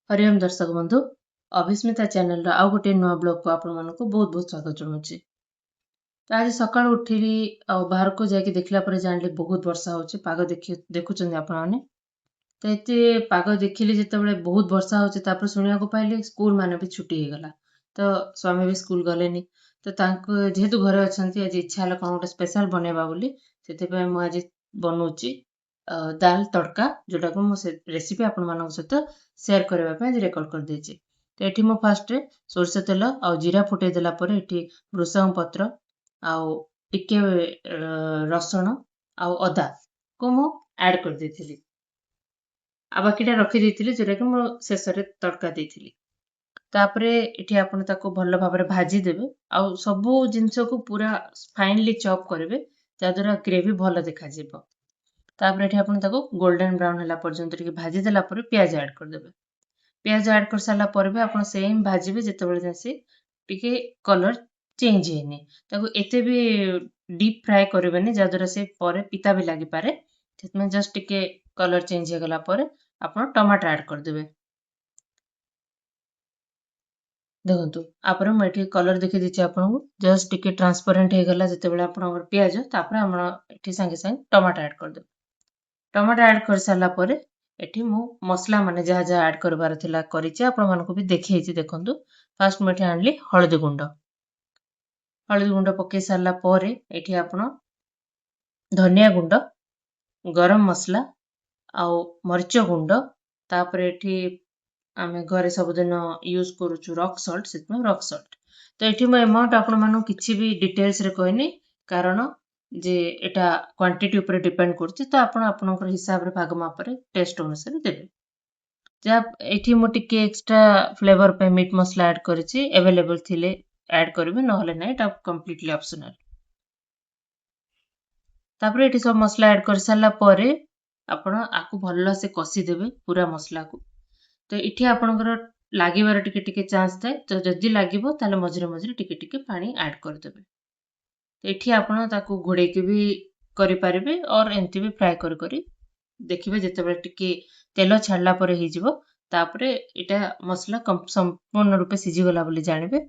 ହରିଓମ ଦର୍ଶକ ବନ୍ଧୁ, ଅଭିସ୍ମିତା ଚ୍ୟାନେଲର ଆଉ ଗୋଟିଏ ନୂଆ ବ୍ଲଗକୁ ଆପଣମାନଙ୍କୁ ବହୁତ ବହୁତ ସ୍ୱାଗତ ଜଣାଉଛି। ତ ଆଜି ସକାଳୁ ଉଠିଲି ଆଉ ବାହାରକୁ ଯାଇକି ଦେଖିଲା ପରେ ଜାଣିଲି ବହୁତ ବର୍ଷା ହେଉଛି। ପାଗ ଦେଖି ଦେଖୁଛନ୍ତି ଆପଣମାନେ। ତ ଏତେ ପାଗ ଦେଖିଲି ଯେତେବେଳେ ବହୁତ ବର୍ଷା ହେଉଛି, ତାପରେ ଶୁଣିବାକୁ ପାଇଲି ସ୍କୁଲ ମାନେ ବି ଛୁଟି ହେଇଗଲା। ତ ସ୍ୱାମୀ ବି ସ୍କୁଲ ଗଲେନି। ତ ତାଙ୍କୁ ଯେହେତୁ ଘରେ ଅଛନ୍ତି, ଆଜି ଇଚ୍ଛା ହେଲା କ'ଣ ଗୋଟେ ସ୍ପେଶାଲ ବନେଇବା ବୋଲି। ସେଥିପାଇଁ ମୁଁ ଆଜି ବନଉଛି ଦାଲ ତଡ଼କା, ଯେଉଁଟାକୁ ମୁଁ ସେ ରେସିପି ଆପଣମାନଙ୍କ ସହିତ ସେୟାର କରିବା ପାଇଁ ଆଜି ରେକର୍ଡ଼ କରିଦେଇଛି। ତ ଏଠି ମୁଁ ଫାଷ୍ଟରେ ସୋରିଷ ତେଲ ଆଉ ଜିରା ଫୁଟେଇ ଦେଲା ପରେ ଏଠି ଭୃଷଙ୍ଗ ପତ୍ର ଆଉ ଟିକେ ରସୁଣ ଆଉ ଅଦାକୁ ମୁଁ ଆଡ଼୍ କରିଦେଇଥିଲି ଆଉ ବାକିଟା ରଖିଦେଇଥିଲି, ଯେଉଁଟାକି ମୁଁ ଶେଷରେ ତଡ଼କା ଦେଇଥିଲି। ତାପରେ ଏଠି ଆପଣ ତାକୁ ଭଲ ଭାବରେ ଭାଜିଦେବେ ଆଉ ସବୁ ଜିନିଷକୁ ପୁରା ଫାଇନଲି ଚପ୍ କରିବେ, ଯାହାଦ୍ୱାରା ଗ୍ରେଭି ଭଲ ଦେଖାଯିବ। ତାପରେ ଏଠି ଆପଣ ତାକୁ ଗୋଲ୍ଡେନ୍ ବ୍ରାଉନ୍ ହେଲା ପର୍ଯ୍ୟନ୍ତ ଟିକେ ଭାଜିଦେଲା ପରେ ପିଆଜ ଆଡ଼୍ କରିଦେବେ। ପିଆଜ ଆଡ଼୍ କରିସାରିଲା ପରେ ବି ଆପଣ ସେମ୍ ଭାଜିବେ ଯେତେବେଳେ ଯାଏଁ ସେ ଟିକେ କଲର୍ ଚେଞ୍ଜ ହେଇନି। ତାକୁ ଏତେ ବି ଡିପ୍ ଫ୍ରାଏ କରିବେନି, ଯାହାଦ୍ୱାରା ସେ ପରେ ପିତା ବି ଲାଗିପାରେ। ସେଥିପାଇଁ ଜଷ୍ଟ ଟିକେ କଲର୍ ଚେଞ୍ଜ ହେଇଗଲା ପରେ ଆପଣ ଟମାଟୋ ଆଡ଼୍ କରିଦେବେ। ଦେଖନ୍ତୁ, ତାପରେ ମୁଁ ଏଠି କଲର୍ ଦେଖେଇ ଆପଣଙ୍କୁ। ଜଷ୍ଟ ଟିକେ ଟ୍ରାନ୍ସପରେଣ୍ଟ ହେଇଗଲା ଯେତେବେଳେ ଆପଣଙ୍କର ପିଆଜ, ତାପରେ ଆପଣ ଏଠି ସାଙ୍ଗେ ସାଙ୍ଗେ ଟମାଟୋ ଆଡ଼୍ କରିଦେବେ। ଟମାଟୋ ଆଡ଼୍ କରିସାରିଲା ପରେ ଏଠି ମୁଁ ମସଲା ମାନେ ଯାହା ଯାହା ଆଡ଼୍ କରିବାର ଥିଲା କରିଛି, ଆପଣମାନଙ୍କୁ ବି ଦେଖେଇଛି। ଦେଖନ୍ତୁ, ଫାଷ୍ଟ ମୁଁ ଏଠି ଆଣିଲି ହଳଦୀ ଗୁଣ୍ଡ। ହଳଦୀ ଗୁଣ୍ଡ ପକେଇ ସାରିଲା ପରେ ଏଠି ଆପଣ ଧନିଆ ଗୁଣ୍ଡ, ଗରମ ମସଲା ଆଉ ମରିଚ ଗୁଣ୍ଡ। ତାପରେ ଏଠି ଆମେ ଘରେ ସବୁଦିନ ୟୁଜ୍ କରୁଛୁ ରକ୍ ସଲ୍ଟ, ସେଥିପାଇଁ ରକ୍ ସଲ୍ଟ। ତ ଏଠି ମୁଁ ଆମାଉଣ୍ଟ ଆପଣମାନଙ୍କୁ କିଛି ବି ଡିଟେଲ୍ସରେ କହିନି, କାରଣ ଯେ ଏଇଟା କ୍ୱାଣ୍ଟିଟି ଉପରେ ଡିପେଣ୍ଡ କରୁଛି। ତ ଆପଣ ଆପଣଙ୍କର ହିସାବରେ ଭାଗ ମାପରେ ଟେଷ୍ଟ ଅନୁସାରେ ଦେବେ। ଯାହା ଏଠି ମୁଁ ଟିକେ ଏକ୍ସଟ୍ରା ଫ୍ଲେଭର ପାଇଁ ମିଟ୍ ମସଲା ଆଡ଼୍ କରିଛି। ଆଭେଲେବଲ୍ ଥିଲେ ଆଡ଼୍ କରିବେ, ନହେଲେ ନାହିଁ, ଏଇଟା କମ୍ପ୍ଲିଟଲି ଅପସନାଲ୍। ତାପରେ ଏଠି ସବୁ ମସଲା ଆଡ଼୍ କରିସାରିଲା ପରେ ଆପଣ ଆକୁ ଭଲସେ କଷିଦେବେ ପୁରା ମସଲାକୁ। ତ ଏଠି ଆପଣଙ୍କର ଲାଗିବାର ଟିକେ ଟିକେ ଚାନ୍ସ ଥାଏ। ତ ଯଦି ଲାଗିବ, ତାହେଲେ ମଝିରେ ମଝିରେ ଟିକେ ଟିକେ ପାଣି ଆଡ଼୍ କରିଦେବେ। ଏଠି ଆପଣ ତାକୁ ଘୋଡ଼େଇକି ବି କରିପାରିବେ ଅର୍ ଏମିତି ବି ଫ୍ରାଏ କରି କରି ଦେଖିବେ। ଯେତେବେଳେ ଟିକେ ତେଲ ଛାଡ଼ିଲା ପରେ ହେଇଯିବ, ତାପରେ ଏଇଟା ମସଲା ସମ୍ପୂର୍ଣ୍ଣ ରୂପେ ସିଝିଗଲା ବୋଲି ଜାଣିବେ।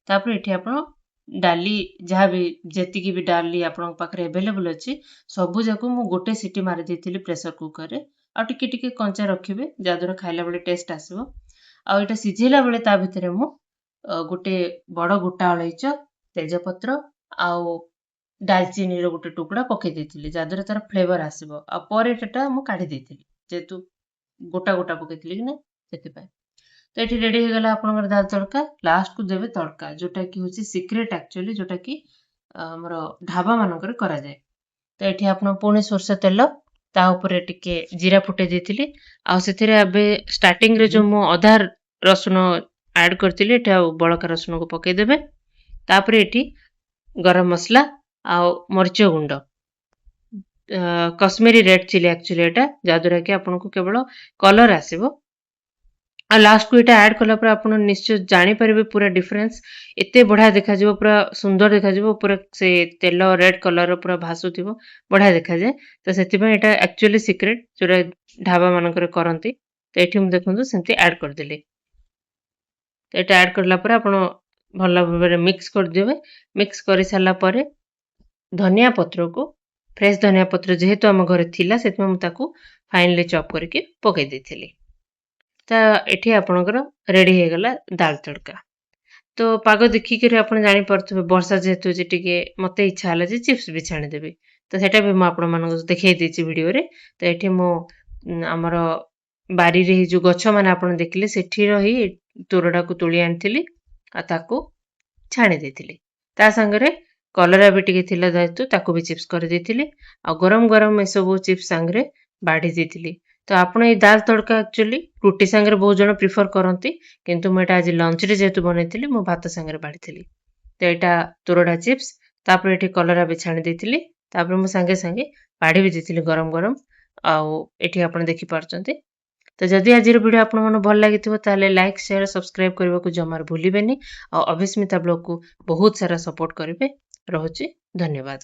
ତାପରେ ଏଠି ଆପଣ ଡାଲି, ଯାହା ବି ଯେତିକି ବି ଡାଲି ଆପଣଙ୍କ ପାଖରେ ଆଭେଲେବଲ୍ ଅଛି, ସବୁଯାକୁ ମୁଁ ଗୋଟେ ସିଟି ମାରି ଦେଇଥିଲି ପ୍ରେସର କୁକରରେ। ଆଉ ଟିକେ ଟିକେ କଞ୍ଚା ରଖିବେ, ଯାହାଦ୍ୱାରା ଖାଇଲା ବେଳେ ଟେଷ୍ଟ ଆସିବ। ଆଉ ଏଇଟା ସିଝେଇଲା ବେଳେ ତା ଭିତରେ ମୁଁ ଗୋଟେ ବଡ଼ ଗୋଟା ଅଳେଇଚ, ତେଜପତ୍ର ଆଉ ଡାଲଚିନିର ଗୋଟେ ଟୁକୁଡ଼ା ପକେଇ ଦେଇଥିଲି, ଯାହାଦ୍ୱାରା ତାର ଫ୍ଲେଭର ଆସିବ। ଆଉ ପରେ ସେଟା ମୁଁ କାଢ଼ି ଦେଇଥିଲି, ଯେହେତୁ ଗୋଟା ଗୋଟା ପକେଇଥିଲି କି ନା ସେଥିପାଇଁ। ତ ଏଠି ରେଡ଼ି ହେଇଗଲା ଆପଣଙ୍କର ଦାଲ ତଡ଼କା। ଲାଷ୍ଟକୁ ଦେବେ ତଡ଼କା, ଯେଉଁଟାକି ହେଉଛି ସିକ୍ରେଟ୍ ଆକ୍ଚୁଆଲି, ଯେଉଁଟାକି ଆମର ଢାବା ମାନଙ୍କରେ କରାଯାଏ। ତ ଏଠି ଆପଣ ପୁଣି ସୋରିଷ ତେଲ, ତା ଉପରେ ଟିକେ ଜିରା ଫୁଟେଇ ଦେଇଥିଲି। ଆଉ ସେଥିରେ ଏବେ ଷ୍ଟାର୍ଟିଂରେ ଯେଉଁ ମୁଁ ଅଦା ରସୁଣ ଆଡ଼୍ କରିଥିଲି, ଏଠି ଆଉ ବଳକା ରସୁଣକୁ ପକେଇଦେବେ। ତାପରେ ଏଠି ଗରମ ମସଲା ଆଉ ମରିଚ ଗୁଣ୍ଡ, କଶ୍ମୀରୀ ରେଡ୍ ଚିଲି ଆକ୍ଚୁଆଲି ଏଇଟା, ଯାହାଦ୍ୱାରା କି ଆପଣଙ୍କୁ କେବଳ କଲର୍ ଆସିବ। ଆଉ ଲାଷ୍ଟକୁ ଏଇଟା ଆଡ଼୍ କଲା ପରେ ଆପଣ ନିଶ୍ଚୟ ଜାଣିପାରିବେ ପୁରା ଡିଫରେନ୍ସ। ଏତେ ବଢ଼ିଆ ଦେଖାଯିବ, ପୁରା ସୁନ୍ଦର ଦେଖାଯିବ, ପୁରା ସେ ତେଲ ରେଡ୍ କଲର୍ର ପୁରା ଭାସୁଥିବ, ବଢ଼ିଆ ଦେଖାଯାଏ। ତ ସେଥିପାଇଁ ଏଇଟା ଆକ୍ଚୁଆଲି ସିକ୍ରେଟ୍, ଯେଉଁଟା ଢାବା ମାନଙ୍କରେ କରନ୍ତି। ତ ଏଠି ମୁଁ ଦେଖନ୍ତୁ ସେମିତି ଆଡ଼୍ କରିଦେଲି। ତ ଏଇଟା ଆଡ଼୍ କଲା ପରେ ଆପଣ ଭଲ ଭାବରେ ମିକ୍ସ କରିଦେବେ। ମିକ୍ସ କରିସାରିଲା ପରେ ଧନିଆ ପତ୍ରକୁ, ଫ୍ରେଶ୍ ଧନିଆ ପତ୍ର ଯେହେତୁ ଆମ ଘରେ ଥିଲା, ସେଥିପାଇଁ ମୁଁ ତାକୁ ଫାଇନଲି ଚପ୍ କରିକି ପକାଇ ଦେଇଥିଲି। ତ ଏଠି ଆପଣଙ୍କର ରେଡ଼ି ହେଇଗଲା ଦାଲ ତଡ଼କା। ତ ପାଗ ଦେଖିକିରି ଆପଣ ଜାଣିପାରୁଥିବେ, ବର୍ଷା ଯେହେତୁ ଅଛି, ଟିକେ ମୋତେ ଇଚ୍ଛା ହେଲା ଯେ ଚିପ୍ସ ବି ଛାଣିଦେବି। ତ ସେଇଟା ବି ମୁଁ ଆପଣମାନଙ୍କୁ ଦେଖେଇ ଦେଇଛି ଭିଡ଼ିଓରେ। ତ ଏଠି ମୁଁ ଆମର ବାରିରେ ଯେଉଁ ଗଛ ମାନେ ଆପଣ ଦେଖିଲେ, ସେଠି ରହି ତୋରଡ଼ାକୁ ତୋଳି ଆଣିଥିଲି ଆଉ ତାକୁ ଛାଣି ଦେଇଥିଲି। ତା ସାଙ୍ଗରେ କଲରା ବି ଟିକେ ଥିଲା ଯେହେତୁ, ତାକୁ ବି ଚିପ୍ସ କରିଦେଇଥିଲି ଆଉ ଗରମ ଗରମ ଏସବୁ ଚିପ୍ସ ସାଙ୍ଗରେ ବାଢ଼ି ଦେଇଥିଲି। ତ ଆପଣ ଏଇ ଦାଲ ତଡ଼କା ଆକ୍ଚୁଆଲି ରୁଟି ସାଙ୍ଗରେ ବହୁତ ଜଣ ପ୍ରିଫର କରନ୍ତି, କିନ୍ତୁ ମୁଁ ଏଇଟା ଆଜି ଲଞ୍ଚରେ ଯେହେତୁ ବନେଇଥିଲି, ମୁଁ ଭାତ ସାଙ୍ଗରେ ବାଢ଼ିଥିଲି। ତ ଏଇଟା ତୋରଡ଼ା ଚିପ୍ସ, ତାପରେ ଏଠି କଲରା ବି ଛାଣି ଦେଇଥିଲି। ତାପରେ ମୁଁ ସାଙ୍ଗେ ସାଙ୍ଗେ ବାଢ଼ି ବି ଦେଇଥିଲି ଗରମ ଗରମ। ଆଉ ଏଠି ଆପଣ ଦେଖିପାରୁଛନ୍ତି। ତ ଯଦି ଆଜିର ଭିଡ଼ିଓ ଆପଣମାନଙ୍କୁ ଭଲ ଲାଗିଥିବ, ତାହେଲେ ଲାଇକ୍, ସେୟାର, ସବସ୍କ୍ରାଇବ୍ କରିବାକୁ ଜମାରୁ ଭୁଲିବେନି ଆଉ ଅଭିସ୍ମିତା ବ୍ଲଗକୁ ବହୁତ ସାରା ସପୋର୍ଟ କରିବେ। ରହୁଛି, ଧନ୍ୟବାଦ।